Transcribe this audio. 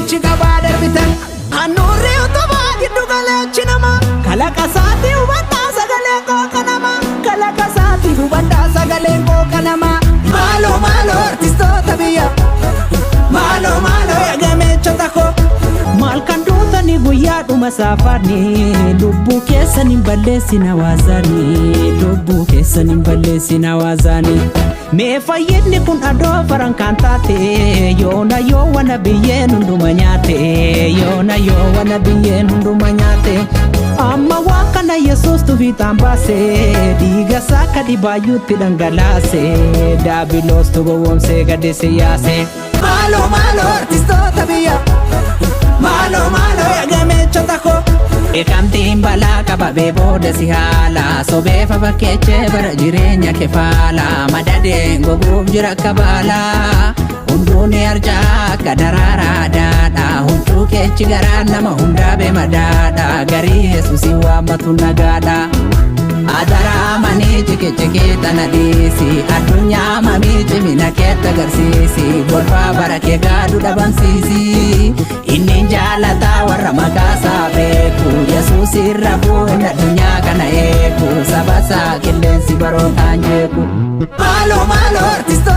achi qabaa darbitan. Handhuurri utubaa giddu galeechi namaa. Kalaqa isaatii hubadhaa sagalee qooqa namaa. Kalaqa isaatii hubadhaa sagalee qooqa namaa. Maaloo maaloo artistoota biyya. Maaloo maaloo eegameechota koo. Maal kan duutanii guyyaadhuma saafaanii, lubbuu keessan hin balleessin hawaasaanii, lubbuu keessan hin balleessin hawaasaanii. Mee fayyinni kun adoo farankaan taate, yoona yoo wana biyyeen hunduma nyaate, yoona yoo wana biyyeen hunduma nyaate. Amma waan kana Yesuustu fiixaan baase, dhiiga isaa akka dhibaayyuutti dhangalaase, daabiloostu gowwoomsee gadi si yaase. Maaloo maaloo artistoota biyya. Maaloo maaloo eegameechota koo. Beekamtiin balaa qababee booda si haala, sobee fakkeechee bara jireenya kefaala, madadeen goguuf jira akka baala, hunduu ni arjaa akka daraaraa daadha, huccuu keechi garaan nama hundaa beemadaadha, garii Yesuusii waammatu nagaadha. Adaraa manii cikicikii tana dhiisi, addunyaa mamii cimina keetti agarsiisi, golfaa bara kee gaadhu dhabamsiisi. Inni jaalataa warra maqaasaa beeku, Yesuus irra bu'uun addunyaa kana eegu, saba isaa qilleensi barootaan jeeku. Maaloo maaloo artistoota.